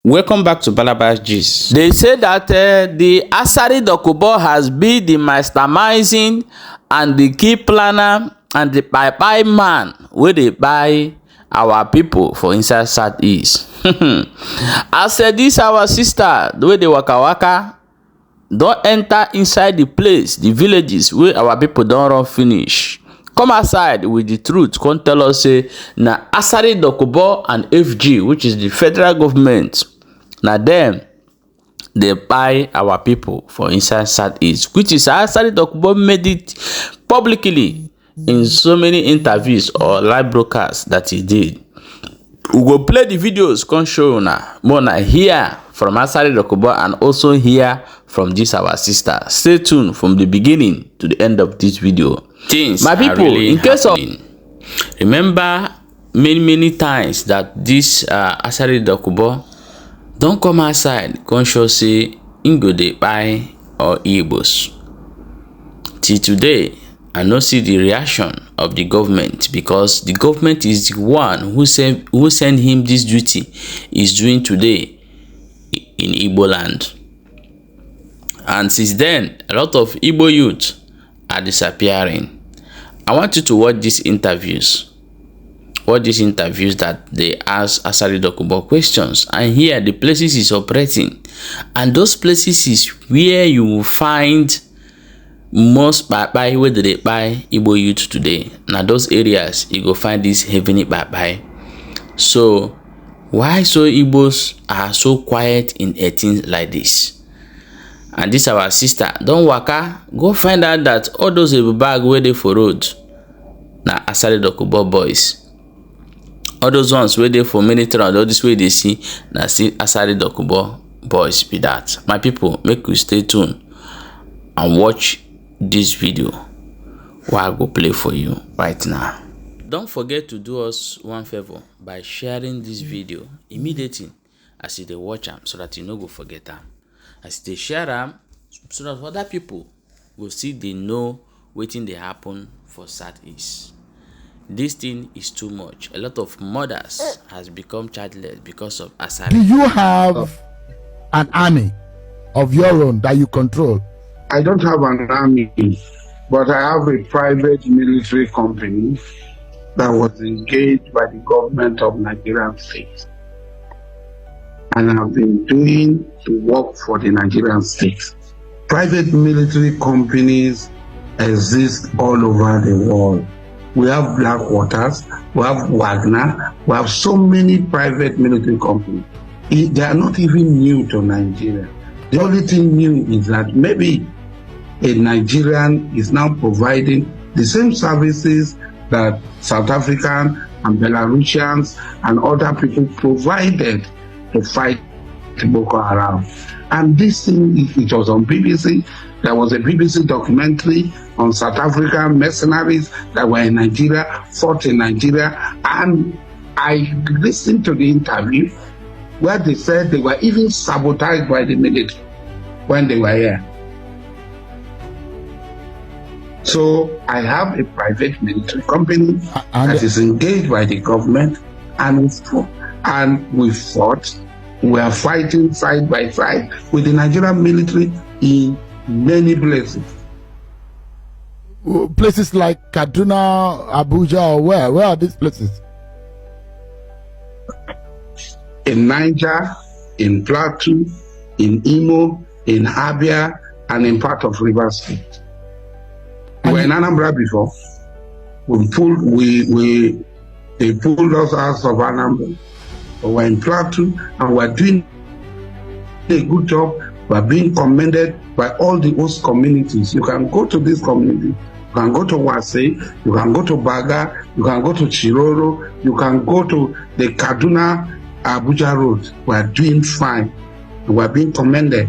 Welcome back to Balabas Gist. They say that the Asari Dokubo has been the masterminding and the key planner and the kpai man wey dey kpai our people for inside Southeast. As this our sister wey dey waka waka don enter inside the place, the villages wey our people don run finish, come outside with the truth, come tell us say na Asari Dokubo and FG, which is the federal government, na dem dey kpai our people for inside Southeast, which is Asari Dokubo made it publicly in so many interviews or live broadcasts that he did. We go play the videos, come show una, make una hear from Asari Dokubo and also hear from this our sister. Stay tuned from the beginning to the end of this video. Things My are people, really in case of happening. Remember many, many times that this Asari Dokubo don come outside come show say im go dey kpai all Igbos. Till today, I no see the reaction of the government, because the government is the one who send him this duty is doing today in Igbo land. And since then, a lot of Igbo youth are disappearing. I want you to watch these interviews. Watch these interviews that they ask Asari Dokubo questions, and here the places he's operating. And those places is where you will find most kpai wey dey kpai Igbo youth today. Now those areas you go find this heavy kpai. So why so Igbos are so quiet in a thing like this? And this our sister don waka go find out that all those bag wey dey for road na Asari Dokubo boys. All those ones wey dey for military and all this wey they see na see Asari Dokubo boys be that. My people, make you stay tuned and watch this video while I go play for you right now. Don't forget to do us one favor by sharing this video immediately as you dey watch am, so that you no go forget am. As you dey share am, so that other people go see they know wetin dey happen for Southeast. This thing is too much. A lot of mothers has become childless because of Asari. Do you have an army of your own that you control? I don't have an army, but I have a private military company that was engaged by the government of Nigerian state. And I've been doing the work for the Nigerian state. Private military companies exist all over the world. We have Blackwaters, we have Wagner, we have so many private military companies. They are not even new to Nigeria. The only thing new is that maybe a Nigerian is now providing the same services that South African and Belarusians and other people provided to fight Boko Haram. And this thing, it was on BBC. There was a BBC documentary on South African mercenaries that were in Nigeria, fought in Nigeria. And I listened to the interview where they said they were even sabotaged by the military when they were here. So I have a private military company that is engaged by the government, and we fought. We are fighting side by side with the Nigerian military in many places. Places like Kaduna, Abuja, or where? Where are these places? In Niger, in Plateau, in Imo, in Abia, and in part of Rivers State. We were in Anambra before. They pulled us out of Anambra. We were in Plateau, and we're doing a good job. We're being commended by all the host communities. You can go to this community. You can go to Wase, you can go to Baga, you can go to Chiroro, you can go to the Kaduna Abuja Road. We're doing fine. We're being commended.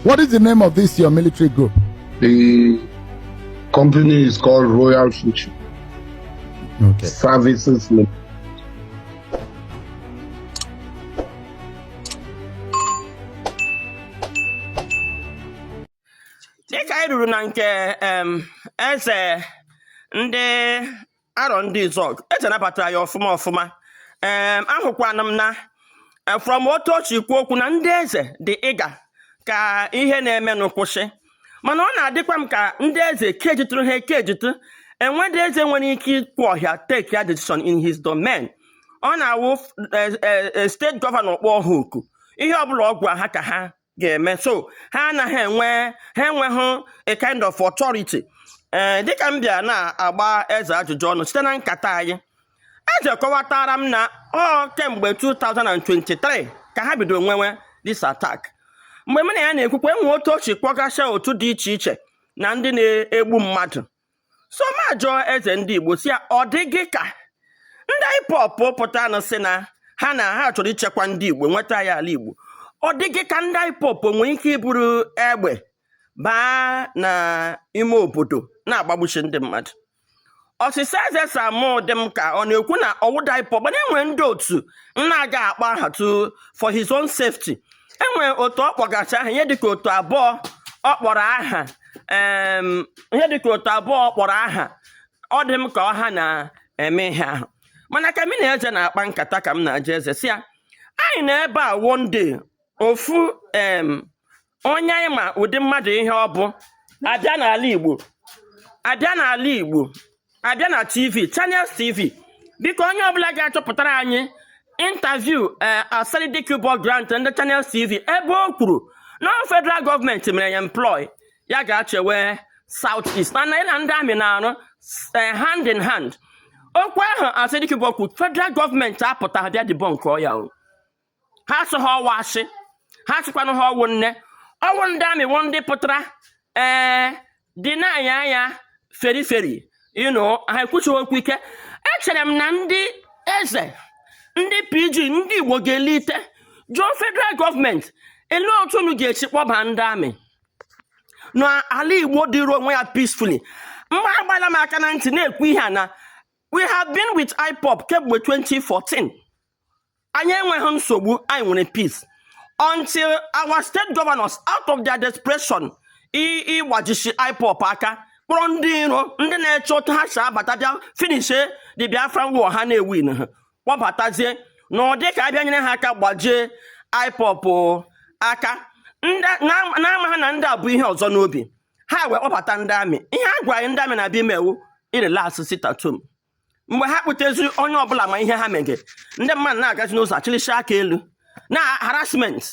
What is the name of this, your military group? The company is called Royal Future. Okay. Services Limited. Dịka anyị ruru na nke eze ndị Arọ ndị Izọg, eze nabatara ya ọfụma ọfụma. Ahụkwana m na From otu o si kwuo okwu na ndị eze dị ịga ka ihe na-emenụ kwụsị, mana ọ na-adịkwa m ka ndị eze kejitụrụ ha ekejitụ. Enwedị eze nwere ike ikwu ọhịa take ya decision in his domain. Ọ na-awụ state governor kpọọ ha oku, ihe ọbụla ọ gwa ha ka ha ga-eme. So ha anaghị enwe, ha enweghị a kind of authority. Ee, dịka m bịa na-agba eze ajụjụ ọnụ site na nkata anyị, eze kọwatara m na ọ kemgbe 2023 ka ha bidoro nwewe this attack. Mgbe m na ya na-ekwukwa, enwe otu o si kpọgasịa otu dị iche iche na ndị na-egbu mmadụ. So ma jụọ eze ndị Igbo si ya, ọ dị gị ka ndị IPOB pụtanụ sị na ha na ha chọrọ ichekwa ndị Igbo, nweta ya ala Igbo, ọ dị gị ka ndị IPOB nwere ike iburu egbe baa na ime obodo na-agbagbuchi ndị mmadụ? Ọsịsa eze Samụ dị m ka ọ na-ekwu na ọwụda IPOB, mana enwere ndị otu na-aga akpọ aha tu for his own safety. Enwere otu ọ kpọgasị aha, ihe dịka otu abụọ ọ kpọrọ aha, ihe dịka otu abụọ ọ kpọrọ aha. Ọ dị m ka ọha na-eme ihe ahụ. Mana ka m na eze na-akpa nkata, ka m na-aja eze si ya, anyị na ebe a one day, ofu onye anyị ma ụdị mmadụ ihe ọ bụ abịa n'ala Igbo, abịa n'ala Igbo, abịa na TV, Channels TV. Biko, onye ọbụla ga-achọpụtara anyị interview ee Asari Dokubo grant ndị Channels TV ebe o kwuru na federal gọọmenti mere ya employ, ya ga-achewe South East mana ya na ndị army na-arụ hand in hand. Okwu ahụ Asari Dokubo kwuru, federal gọọmenti apụta bịa debunk ya. O ha sị ha ọwa asị, ha sịkwanụ ha ọwụ nne ọwụ ndị army wụ ndị pụtara ee dị na-anya anya feri feri, ha ekwuchighị okwu ike. Echere m na ndị eze, ndị PG, ndị Igbo ga-elite jụọ federal gọọmenti, elee otu unu ga-esi kpọba ndị army n'ala Igbo dịrị onwe ya peacefully? Mgbe agbala m aka na ntị na-ekwu ihe a na we have been with IPOB kemgbe 2014, anyị enweghị nsogbu, anyị nwere peace until our state governors, out of their desperation ịgbajisi IPOB aka, kpọrọ ndị iro, ndị na-eche otu ha si abata bịa finish the Biafran war ha na-ewin, ha kpọbatazie na ọ dị ka abịa nyere ha aka gbajie IPOB aka. Na-ama ha na ndị a bụ ihe ọzọ n'obi ha wee kpọbata ndị army. Ihe a gwara anyị, ndị army na-abịa imewu irelax, sit at home. Mgbe ha kpụtezi onye ọbụla ma ihe ha mege, ndị mmadụ na-agazi n'ụzọ achịlịsị aka elu na harassment.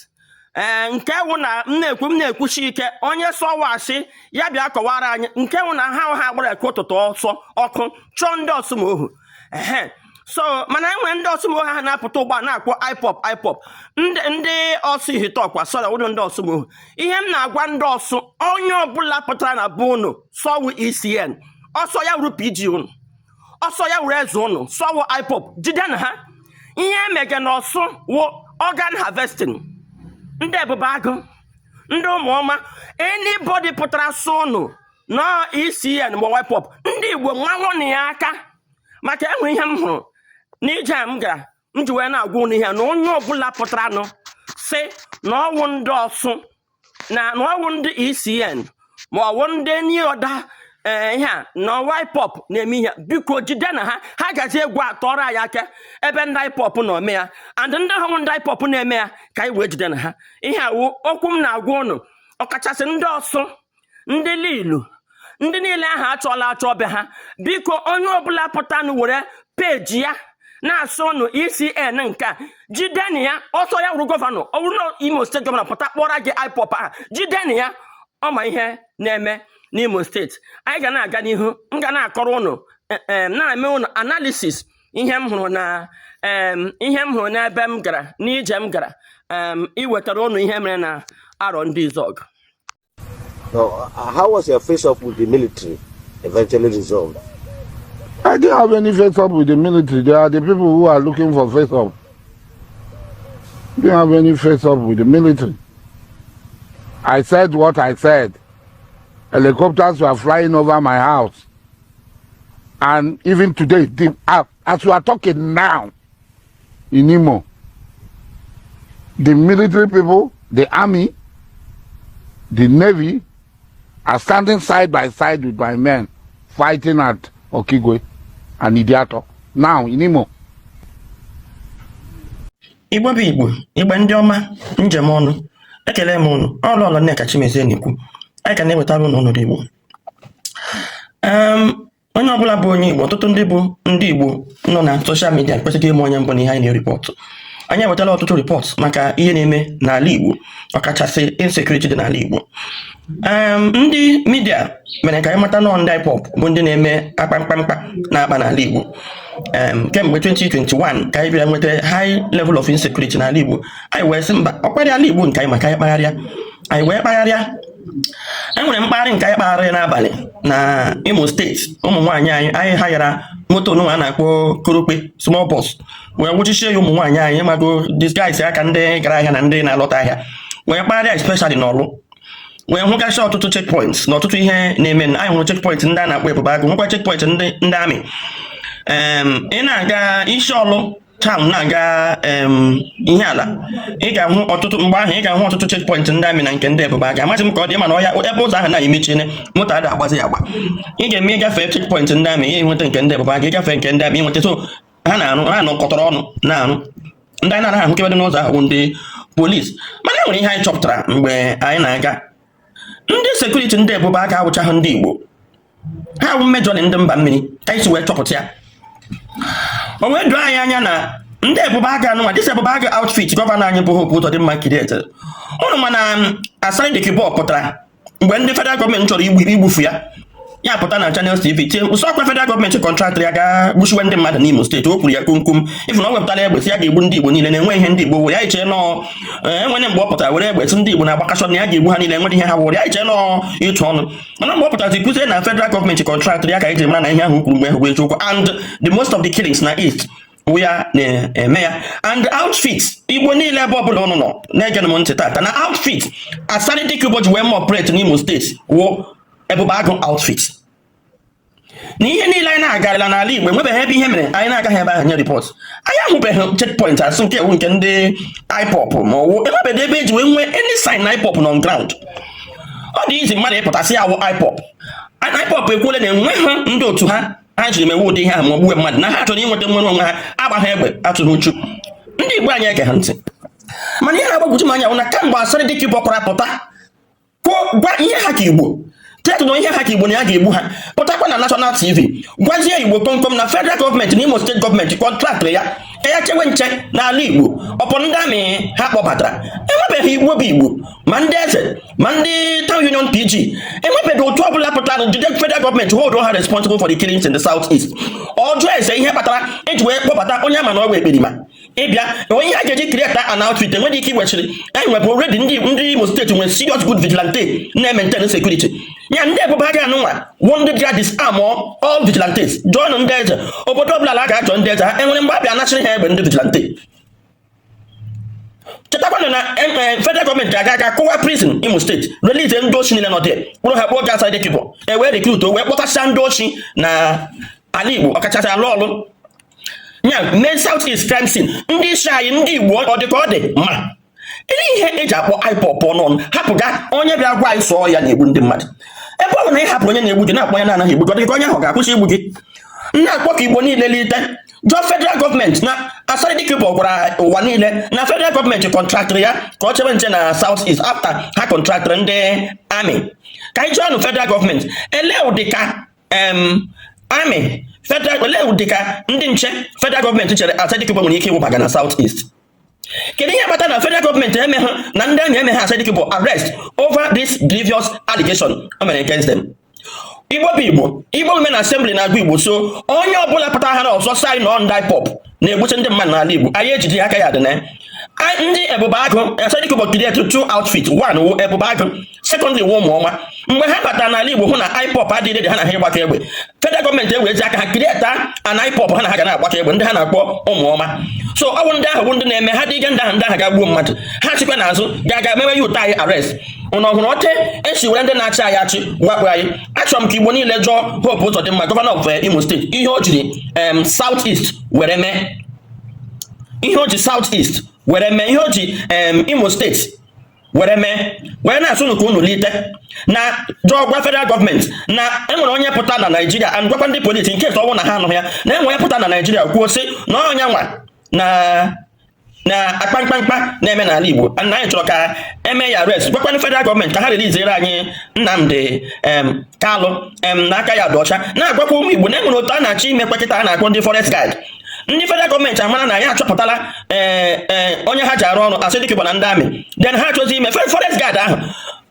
Ee, nke wụ na m na-ekwu, m na-ekwuchi ike, onye sọwaasị ya bịa kọwara anyị. Nke wụ na ha gbara eke ụtụtụ ọsọ ọkụ chọọ ndị ọsụmohu ehe. So mana enwere ndị ọsụmohu ha na-apụta ụgbọ na-akpọ IPOB, IPOB, ndị ọsụ ihite ọkwa sọrọ wụrụ ndị ọsụmohu. Ihe m na-agwa ndị ọsụ, onye ọbụla pụtara na be unu sọwụ ECN, ọsọ ya wuru PG unu, ọsọ ya wuru eze unu, sọwụ IPOB, jide na ha. Ihe emege na ọsụ wụ organ harvesting. Ndị ebube agụ, ndị ụmụọma, anybody pụtara sụ unu na ECN ma IPOB, ndị Igbo nwanwụ na ya aka. Maka enwe ihe m hụrụ n'ije a m gara, m ji wee na-agwa unu ihe a, na onye ọbụla pụtara nụ si na ọwụ ndị ọsụ na ọwụ ndị ECN ma ọwụ ndị ndị ee ihe a na ọwa IPOB na-eme ihe, biko jide na ha. Ha gazi egwu atọrọ anyị aka ebe ndị IPOB nọ eme ya and ndị hụrụ ndị IPOB na-eme ya, ka anyị wee jide na ha. Ihe awụ okwu m na-agwa unu, ọkachasị ndị ọsụ, ndị lilu, ndị niile ahụ achọọla achọ be ha. Biko, onye ọbụla pụtanụ were peji ya na-asụ ụnụ ECN nke a, jidenu ya. Ọsọ ya wuru governor, ọ bụrụ na Imo steeti governor pụta kpọrọ gị IPOB ahụ, jidenu ya. Ọ ma ihe na-eme n'Imo steeti. Anyị ga na-aga n'ihu, m ga na-akọrọ ụnụ, na-eme ụnụ analysis ihe m hụrụ na ihe m hụrụ n'ebe m gara n'ije m gara, iwetara ụnụ ihe mere na arọ ndị Izọgụ. Now, how was your face-off with the military eventually resolved? I didn't have any face up with the military. They are the people who are looking for face up. Didn't have any face up with the military. I said what I said. Helicopters were flying over my house. And even today, as we are talking now, in Imo, the military people, the army, the navy are standing side by side with my men fighting at Okigwe and Ideato now in Imo. Igbo bụ Igbo, Igbo ndị ọma, njem ọnụ, ekele m ụnụ. Ọlụ ọlụ Nneka Chimezie na-ekwu. Anyị ka na-ewetara ụnụ ọnọdụ Igbo. Onye ọbụla bụ onye Igbo, ọtụtụ ndị bụ ndị Igbo nọ na social media kwesịrị ịma onye mbụ na ihe anyị na-ereport. Anyị ewetala ọtụtụ report maka ihe na-eme n'ala Igbo, ọkachasị insecurity dị n'ala Igbo. Ndị media mere ka anyị mata nọọ ndị IPOB bụ ndị na-eme akpa mkpamkpa na-akpa n'ala Igbo. Kemgbe 2021 ka anyị bịara nweta high level of insecurity n'ala Igbo. Anyị wee sị mba, ọ kparịa ala Igbo nke anyị maka anyị kpagharịa. Anyị wee kpagharịa. E nwere mkpagharị nke anyị kpagharịrị n'abalị na Imo Steeti. Ụmụ nwaanyị anyị hayara moto nwa a na-akpọ korokpe, small bus, wee wụchichie ya ụmụ nwaanyị anyị mago disguise aka ndị gara ahịa na ndị na-alọta ahịa, wee kpagharịa, especially n'Ọlụ, wee hụgasị ọtụtụ checkpoints na ọtụtụ ihe na-eme. Anyị hụrụ checkpoint ndị a na-akpọ Ebube Agụ, hụkwa checkpoint ndị army. Ị na-aga isi Ọlụ town, na-aga ihe ala, ị ga-ahụ ọtụtụ. Mgbe ahụ ị ga-ahụ ọtụtụ checkpoint ndị army na nke ndị Ebube Agụ. Amaghị m ka ọ dị, mana ọhịa ebe ụzọ ahụ na-emechiene, moto ada agbazi agba. Ị ga-eme ịgafe checkpoint ndị army, ị nweta nke ndị Ebube Agụ, ịgafe nke ndị army, ịnweta. So ha na-arụ, ha nọkọtara ọnụ na-arụ. Ndị anyị na-anaghị ahụkebe dị n'ụzọ ahụ bụ ndị polisi. Mana e nwere ihe anyị chọpụtara mgbe anyị na-aga. Ndị security ndị Ebube Agụ awụchaghị ndị Igbo, ha bụ mmejọ ndị mba mmiri. Ka anyị si wee chọpụta ya, o wee doo anyị anya na ndị Ebube Agụ anụnwa, this Ebube Agụ outfit governor anyị bụ Hope Uzodimma created ụnụ, mana Asari Dokubo pụtara mgbe ndị federal gọọmenti chọrọ igbufu ya, ya pụta na Channels TV tie mkpu sị ọkwa federal gọọmenti contract ya gaa gbuchiwe ndị mmadụ n'Imo Steeti. O kwuru ya komkom ifu na ọ wepụtara egbe si ya ga-egbu ndị Igbo niile na-enwe ihe ndị Igbo wụ ya. Iche nọọ enwere mgbe ọ pụtara were egbe si ndị Igbo na-agbakasọ na ya ga-egbu ha niile, enwere ihe ha wụrụ ya. Iche nọọ ịtụ ọnụ, mana mgbe ọ pụtara kwuzie na federal gọọmenti contract ya, ka anyị ji mara na ihe ahụ kwuru mgbe ahụ bụ eziokwu. And the most of the killings na East wụ ya na-eme ya. And outfit, Igbo niile, ebe ọbụla ụnụ nọ na-ege m ntị tata, na outfit Asari Dokubo ji wee ma operate n'Imo Steeti wụ Ebube Agụ outfit. Na ihe niile anyị na-agarịla n'ala Igbo, enwebeghị ebe ihe mere anyị na-agaghị ebe ahụ nye report. Anyị ahụbeghị checkpoint asụ nke ewu nke ndị IPOB, ma ọwụ enwebeghị ebe eji wee nwee any sign na IPOB nọ on ground. Ọ dị izi mmadụ ịpụtasị ya wụ IPOB. IPOB ekwuola na enweghị ndị otu ha ha jiri mewe ụdị ihe ahụ ma ọ gbuwe mmadụ, na ha chọrọ inweta nwere onwe ha, agbaghị egbe, atụghị uchu. Ndị Igbo anyị ege ha ntị. Mana ihe na-agbagwoju m anya bụ na kamgbe Asari Dokubo kwara pụta kwuo gwa ihe ha ka Igbo tetụ na ihe ha ka Igbo na ya ga-egbu ha, pụtakwa na National TV gwazie Igbo komkom na federal gọọmenti na Imo Steeti gọọmenti contractịrị ya ka ya chewe nche n'ala Igbo, ọpọ ndị army ha kpọbatara, enwebeghị Igbo bụ Igbo, ma ndị eze, ma ndị town union PG, enwebeghị otu ọbụla pụtara jide federal gọọmenti, hold ha responsible for the killings in the South East. Ọjụọ eze ihe kpatara eji wee kpọbata onye ama na ọgwụ ekperima ịbịa enwe ihe a ga-eji create an outfit enweghị ike iwechiri. Anyị nwebụ already ndị Imo Steeti nwere serious good vigilante na-maintain security ya. Ndị Ebube Agụ anụnwa wụ ndị bịa disarm all vigilantes. Jụọnụ ndị eze obodo ọbụla la a ga-achọ ndị eze ha enwere mgbe abịa anachiri ha egbe ndị vigilante. Chetakwanụ na federal gọọmenti ga-aga aga kụwa prison Imo Steeti, release ndị ochi niile nọ dị, kpụrụ ha kpụọ ga Asari Dokubo e wee recruit, wee kpọtasịa ndị ochi na ala Igbo, ọkachasị ala Ọlụ ya mee South East crime scene. Ndị isi anyị, ndị Igbo, ọ dị ka ọ dị ma ihe eji akpọ IPOB ọnụ hapụga onye bịa gwa anyị sụọ ya na-egbu ndị mmadụ. Ebe ọ bụ na ị hapụrụ onye na-egbu gị na-akpọ onye na-anaghị egbu gị, ọ dị ka onye ahụ ga-akwụsị igbu gị. Na-akpọ ka Igbo niile lite jụọ federal gọọmenti na Asari Dokubo gwara ụwa niile na federal gọọmenti contractịrị ya ka ọ chebe nche na South East after ha contractịrị ndị army. Ka anyị jụọ nụ federal gọọmenti, ele ụdị ka army federal, ele ụdị ka ndị nche federal gọọmenti chere Asari Dokubo nwere ike ịwụbaga na South East? Kedu ihe kpatara na federal gọọmenti emeghe na ndị army emeghe Asari Dokubo arrest over this grievous allegation o mere against them? Igbo bụ Igbo, Igbo Women Assembly na-agụ Igbo, so onye ọbụla pụtara ha na ọzọ sị anyị nọ ndị IPOB na-egbuche ndị mmadụ n'ala Igbo, anyị ejide aka ya dị na ya. Ndị Ebube Agụ, Asari Dokubo create two outfit. One wụ Ebube Agụ, secondly wụ Ụmụọma. Mgbe ha batara n'ala Igbo hụ na IPOB adịghị dị ha na ha ịgbakọ egbe, federal gọọmenti ewezi aka ha create an IPOB ha na ha ga na-agbakọ egbe, ndị ha na-akpọ Ụmụọma. So ọ bụ ndị ahụ bụ ndị na-eme ha dị ige ndị ahụ, ndị ahụ ga-gbuo mmadụ, ha chịkwa n'azụ ga-aga mewe ya ụtọ anyị arrest. Ụnụ ọhụrụ ote esi were ndị na-achị anyị achị wakpo anyị. Achọrọ m ka Igbo niile jụọ Hope Uzodimma, governor of Imo Steeti, ihe o jiri South East were mee, ihe o ji South East were mee, ihe o ji Imo Steeti were mee. Were na-asụ unu ka unu lite na jụọ, gwa federal gọọmenti na enwere onye pụta na Naijiria, and gwakwa ndị polisi nke ọnwụ na ha anụghị ya, na enwere onye pụta na Naijiria kwuo sị na ọnya nwa na Na akpa mkpamkpa na-eme n'ala Igbo na anyị chọrọ ka eme ya arrest, gwakwanụ federal gọọmenti ka ha release anyị Nnamdi Kalụ n'aka ya dị ọcha, na-agwakwa ụmụ Igbo na enwere otu a na-achọ imekwa kịta a na-akpọ ndị forest guard. Ndị federal gọọmenti amara na anyị achọpụtala ee onye ha ji arụ ọrụ asị dịka Igbo na ndị army, then ha achọzi ime forest guard ahụ.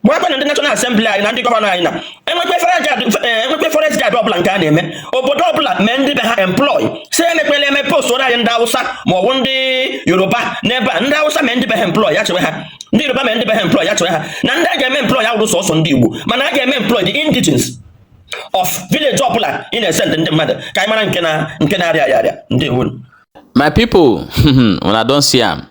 Gwakwa na ndị National Assembly anyị na ndị gọvanọ anyị na enwekwe forest guard, enwekwe forest guard ọbụla nke a na-eme obodo ọbụla mee ndị be ha employ, si emekwela eme post anyị ndị Hausa ma ọ bụ ndị Yoruba n'ebe a. Ndị Hausa mee ndị be ha employ, ya chewe ha. Ndị Yoruba mee ndị be ha employ, ya chewe ha. Na ndị a ga-eme employ awụrụ sọsọ ndị Igbo, mana a ga-eme employ the indigenes of village ọbụla ị na-esend ndị mmadụ, ka anyị mara nke na nke na-arịa ya arịa. Ndewo. My people, una don see am.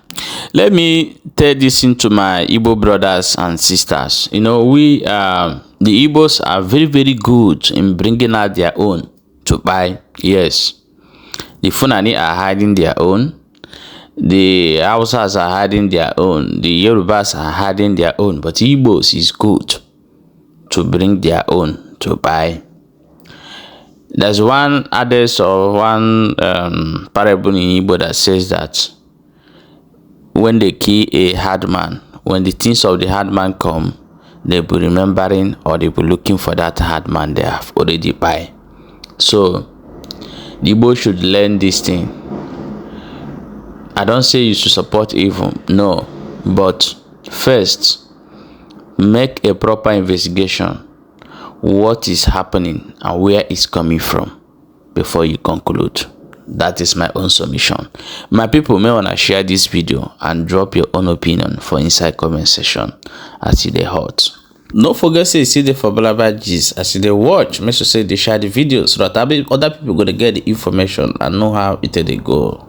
Let me tell this thing to my Igbo brothers and sisters. We, the Igbos, are very, very good in bringing out their own to buy. Yes, the Fulani are hiding their own, the Hausas are hiding their own, the Yorubas are hiding their own, but Igbos is good to bring their own to buy. There's one adage or one parable in Igbo that says that when they kill a hard man, when the things of the hard man come, they'll be remembering or they'll be looking for that hard man they have already buy. So the Igbo should learn this thing. I don't say you should support evil, no, but first make a proper investigation, what is happening and where it's coming from, before you conclude. That is my own submission. My people may wanna share this video and drop your own opinion for inside comment section as e dey hot. No forget say you still dey for Balaba Gist. As you dey watch, make sure say you dey share the video so that other people go dey get the information and know how e take dey go.